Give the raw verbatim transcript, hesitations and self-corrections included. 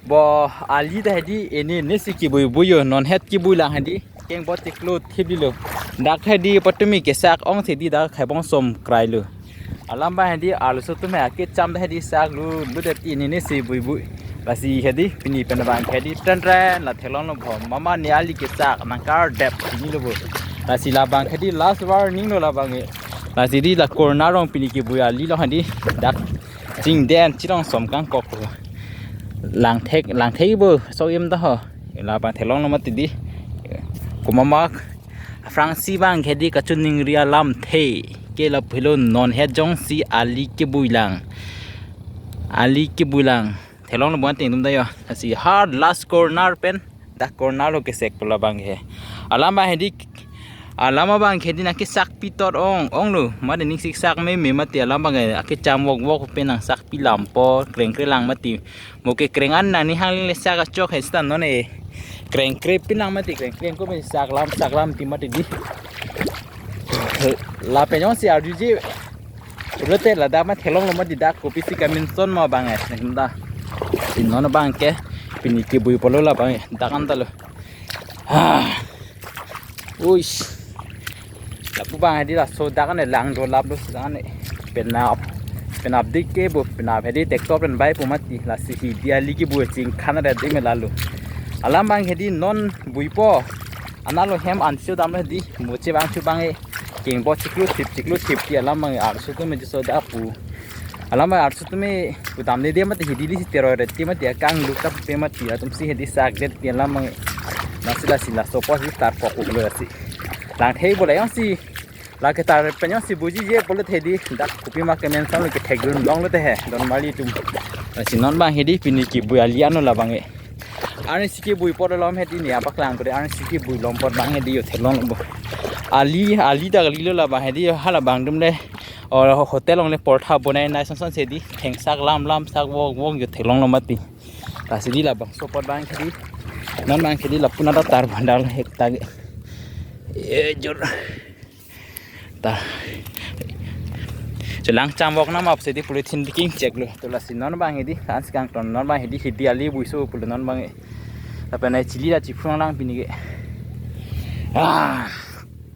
Bo ali ta hedi ene ne si kebui bui yo, non het kebui lang hedi. Keng bo tiklo thip di lo. Dak hedi patumi kesak ong si di dak khai bong som krai lo. Alam abang hedi arloso atum he akecham ta hedi sak lu lu det ene ne si bui bui. Lasi hedi pini pen abang hedi tren tren la theklong lo bo. Mama ne ali kesak nangkar dep pini lo bo. Lasi labang hedi last warning lo labang e. Lasi di la corner along pini kebui ali along hedi dak chingden chirong som kangkok lo. Langthek langthek bo so im ta ho. Labang theklong lo mati di. Komat ma aphrangsi abang hedi kachiningri alamthe ke lapu helo, non het jongsi ali kebui lang. Ali kebui lang. Theklong lo buan ting dum ta yo. Lasi hard last corner pen. Dak corner lo kesek pu labang he. Alam abang hedi, alam abang hedi nangkesak pi tot ong ong lo. Mate ning sik sak me me mati alam abang he. Akecham wok wok pen nangsakpi lam po kreng kreng lang mati. Mo kekreng an nangning hangling le sak achok he seta non e. Kreng kreng pi lang mati, kreng kreng ko pen sak lam sak lam ti mati di. Lapen jongsi arjuji pulote ladak ma theklong lo mati dak kopisi kaminson ma abang e. Nangkim ta. Si non abang ke pini kebui pulo labang e. Dak an ta lo. Ah. Uish. Lapu abang hedi laso dak an lang do lap do dak an. Penap. Penap dik ke bo penap hedi tractor pen bai pu mati. Lasi hedi ali kebui chingkhan re di me lalo. Alam abang hedi non bui po. Anat lo hem ansi damlo hedi. Moche abang chu abang e. Keng bo chiklo thip chiklo thip ti alam abang arloso atum meji so dak pu. Alam abang arloso atum e pu damde de mati hedi lisi teroi re ti mati akang luk tap pe mati atum si hedi sak det ti alam abang. Lasi lasi laso po si tar pok lo lasi. Langthek bo la jongsi la ketar pen jongsi buji je pulote hedi dak kopi ma kemen sam lo kethek dun long lote he don mali atum. Lasi non abang hedi pini kebui ali ano labang e. Arnisi kebui apot alom hedi ne abak lang kore arnisi kebui alom apot abang hedi yo theklong lo bo. Ali ali dak ali lo labang hedi yo hala abang dum le. Or hotel along le portha bonai nai son son si di thengsak lam lam sak wok wok yo theklong lo mati. Lasi di labangso apot abang hedi. Non abang hedi lapu nada tar bandal hek tag. E jor. Ta. Chelang cham wok nam ap si di polythene biking chek lo. To lasi non abang hedi. Kan sekarang ton non abang hedi hedi ali bui so pulo non abang e. Tapi nai chili la chiprang lang pini ke. Ah.